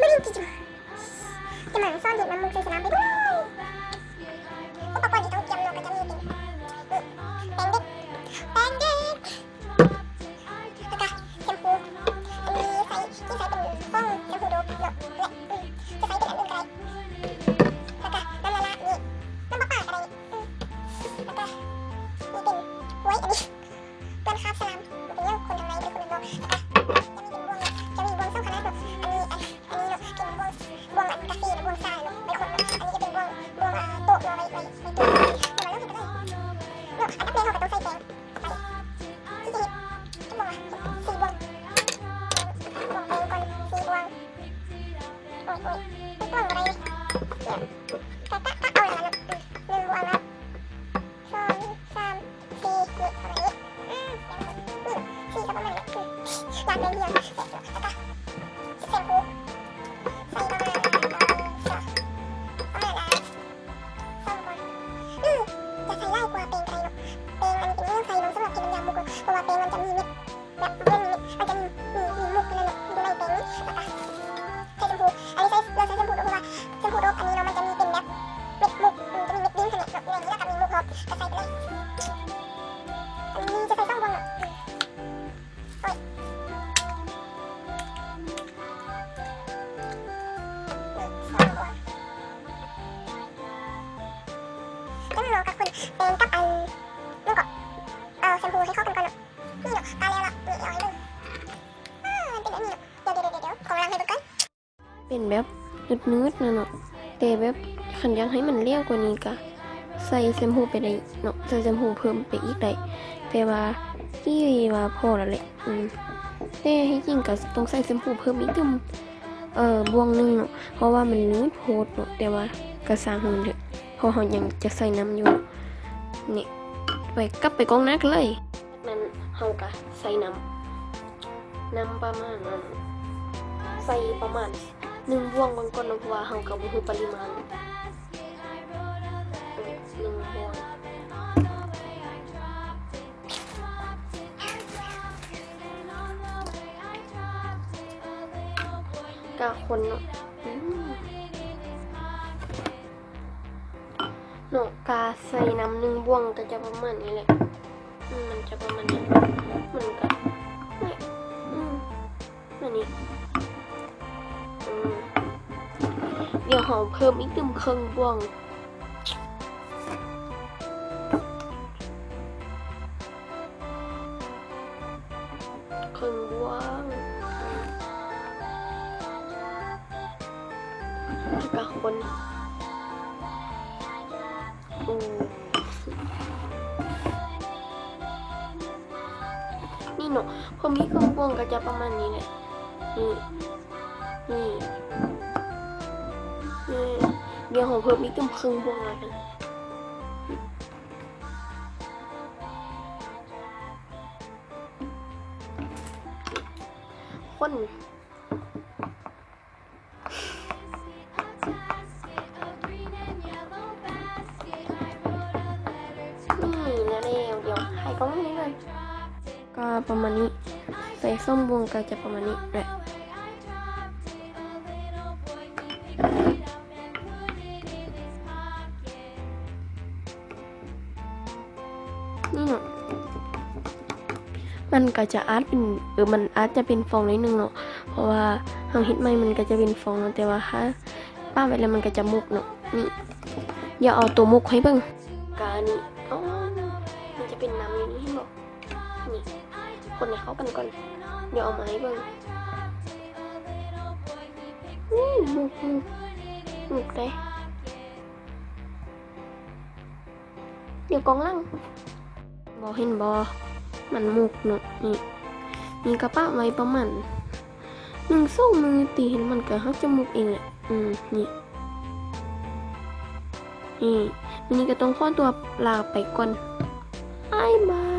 ມື້ນີ້ຈະ ຈະມາສອນເຮັດນ້ຳມູກໃສ່ສະໜາມໄປດ້ວຍ. ອຸປະກອນທີ່ຕ້ອງກຽມເນາະ ກໍຈະມີເປັນ ນີ້ ແປງເດັກ ແປງເດັກ ແລ້ວກະແຊມພູ ອັນນີ້ໃຊ້ ທີ່ໃຊ້ເປັນຂອງແຊມພູໂດບເນາະ ແລະ ອືມ ຈະໃຊ້ເປັນອັນອື່ນກໍໄດ້ ແລ້ວກະນ້ຳລະລາ ນີ້ ນ້ຳປະປາກໍໄດ້ ນີ້ ອືມ ແລ້ວກະນີ້ເປັນ ໂອ້ຍ ອັນນີ້ ເປື້ອນຄາບສະໜາມ ເປັນຫຍັງຄົນທາງໃນເປັນຄົນທາງນອກ ແລ້ວກະຈະມີເປັນບ່ວງ ຈະມີບ່ວງສຳຄັນຫຼາຍ ອັນນີ້ ອັນ ອັນນີ້ເນາະ ເປັນບ່ວງ ບ່ວງອັນກາເຟ ບ່ວງຊາເນາະ ໄວ້ຄົນເນາະ ອັນນີ້ຈະເປັນບ່ວງ ບ່ວງ ເອີ ໂຕະເນາະ ໄວ້ ໄວ້ ໄວ້ໂຕະ ເຮົາມາເລີ່ມເຮັດກັນເລີຍເນາະ. ອັນດັບແລກເຮົາກໍຕ້ອງໃສ່ແປງ ໄປ ທີ່ຈະເຮັດ ຈັກບ່ວງວະ ສີ່ບ່ວງ ບ່ວງແປງກ່ອນ ສີ່ບ່ວງ ໂອ້ຍ ໂອ້ຍ ມັນກວ້າງບໍ່ໄດ້ເລີຍ ກະ ກະ ກະເອົາແລ້ວນະ ອືມ ໜຶ່ງບ່ວງລະ ສອງ ສາມ ສີ່ ນີ້ປະມານນີ້ ອືມ ນີ້ ສີ່ກໍປະມານນີ້ ອືມ ລາກໄປເລື່ອຍ ແລ້ວກະແຊມພູ ໃສ່ປະມານ ເອີ ປະມານ ອາ ສອງບ່ວງ ຫຼືຈະໃສ່ຫຼາຍກວ່າແປງກໍໄດ້ເນາະ ແປງອັນນີ້ເປັນຫຍັງໃສ່ເນາະ ສຳລັບເຮັດນ້ຳຢາມຸກເນາະ ເພາະວ່າແປງມັນຈະມີເມັດ ແບບ ມັນຈະມີ ມີ ມີມຸກຢູ່ໃນ ຢູ່ໃນແປງນີ້ ແລ້ວກະໃສ່ແຊມພູ ອັນນີ້ໃສ່ ເລືອກໃສ່ແຊມພູໂດບ ເພາະວ່າແຊມພູໂດບອັນນີ້ເນາະ ມັນຈະມີເປັນແບບເມັດມຸກ ອືມ ຈະມີເມັດດິນຫັ້ນແຫຼະເນາະ ຢູ່ໃນນີ້ ແລ້ວກະມີມຸກພ້ອມ ກະໃສ່ໄປເລີຍ ອັນນີ້ຈະໃສ່ສອງບ່ວງເນາະ ອືມ ໂອ້ຍ ນີ້ ສອງບ່ວງ ຈັ່ງເນາະ ກະຄົນແປງກັບອັນ ແລ້ວກໍເອົາແຊມພູໃຫ້ເຂົ້າກັນກ່ອນເນາະ. ນີ້ເນາະ ກະແລ້ວລະ ນີ້ ເອົາໃຫ້ເບິ່ງ ອາ ມັນເປັນແບບນີ້ເນາະ ດຽວ ດຽວ ດຽວ ດຽວ ຂໍລ້າງໃຫ້ເບິ່ງກ່ອນ ເປັນແບບໜືດໆ ນັ້ນເນາະ ແຕ່ແບບຄັນຢາກໃຫ້ມັນຫຼຽວກວ່ານີ້ກະໃສ່ແຊມພູໄປໄດ້ເນາະ ໃສ່ແຊມພູເພີ່ມໄປອີກໄດ້ ແຕ່ວ່າທີ່ວ່າພໍແລ້ວແຫຼະ ອືມ ແຕ່ທີ່ຈິງກະຕ້ອງໃສ່ແຊມພູເພີ່ມອີກຕື່ມ ເອີ ບ່ວງໜຶ່ງເນາະ ເພາະວ່າມັນໜືດໂພດເນາະ ແຕ່ວ່າກະຊ່າງມັນເຖາະ ເພາະເຮົາຍັງຈະໃສ່ນ້ຳຢູ່ ນີ້ ໄປ ກັບໄປກ້ອງໜ້າກັນເລີຍ. ຈາກນັ້ນເຮົາກະໃສ່ນ້ຳ ນ້ຳປະມານ ອັນ ໃສ່ປະມານໜຶ່ງບ່ວງເບິ່ງກ່ອນເນາະ ເພາະວ່າເຮົາກະບໍ່ຮູ້ປະລິມານ ເອີ ໜຶ່ງບ່ວງ ກະຄົນເນາະ ອືມ ເນາະ ກະໃສ່ນ້ຳໜຶ່ງບ່ວງກະຈະປະມານນີ້ແຫຼະ ອືມ ມັນຈະປະມານນີ້ ມັນກະ ອືມ ອັນນີ້ ອືມ ດຽວເຮົາເພີ່ມອີກຕື່ມເຄິ່ງບ່ວງ ເຄິ່ງບ່ວງ ແລ້ວກະຄົນ ອືມ ນີ້ເນາະ ເພີ່ມອີກເຄິ່ງບ່ວງກະຈະປະມານນີ້ແຫຼະ ນີ້ ນີ້ ນີ້ ດຽວເຮົາເພີ່ມອີກຕື່ມເຄິ່ງບ່ວງລະກັນ. ຄົນ ນີ້ ແລ້ວໆ ດຽວຖ່າຍກ້ອງນີ້ເລີຍ ກະປະມານນີ້ ໃສ່ສອງບ່ວງກະຈະປະມານນີ້ແຫຼະ. ນີ້ເນາະ ມັນກະຈະອາດເປັນ ເອີ ມັນອາດຈະເປັນຟອງໜ້ອຍໜຶ່ງເນາະ ເພາະວ່າເຮົາເຮັດໃໝ່ ມັນກະຈະເປັນຟອງເນາະ ແຕ່ວ່າຖ້າປະໄວ້ແລ້ວມັນກະຈະໝົກເນາະ. ນີ້ ດຽວເອົາໂຕໝົກໃຫ້ເບິ່ງ ກະນີ້ ອໍ ມັນຈະເປັນນ້ຳຢູ່ນີ້ ເຫັນບໍ່? ນີ້ ຄົນໃຫ້ເຂົ້າກັນກ່ອນ ດຽວເອົາມາໃຫ້ເບິ່ງ. ອູ້ ໝົກ ໝົກ ໝົກເດ້. ດຽວກ້ອງຫຼັງ ບໍ່ເຫັນບໍ່ ມັນໝົກເນາະ. ນີ້ ນີ້ກະປະໄວ້ປະມານໜຶ່ງສອງມື້ຕິ ມັນກະຫາກຈະໝົກເອງແຫຼະ. ອືມ ນີ້ ນີ້ ມື້ນີ້ກະຕ້ອງຂໍຕົວລາໄປກ່ອນ ບາຍບາຍ.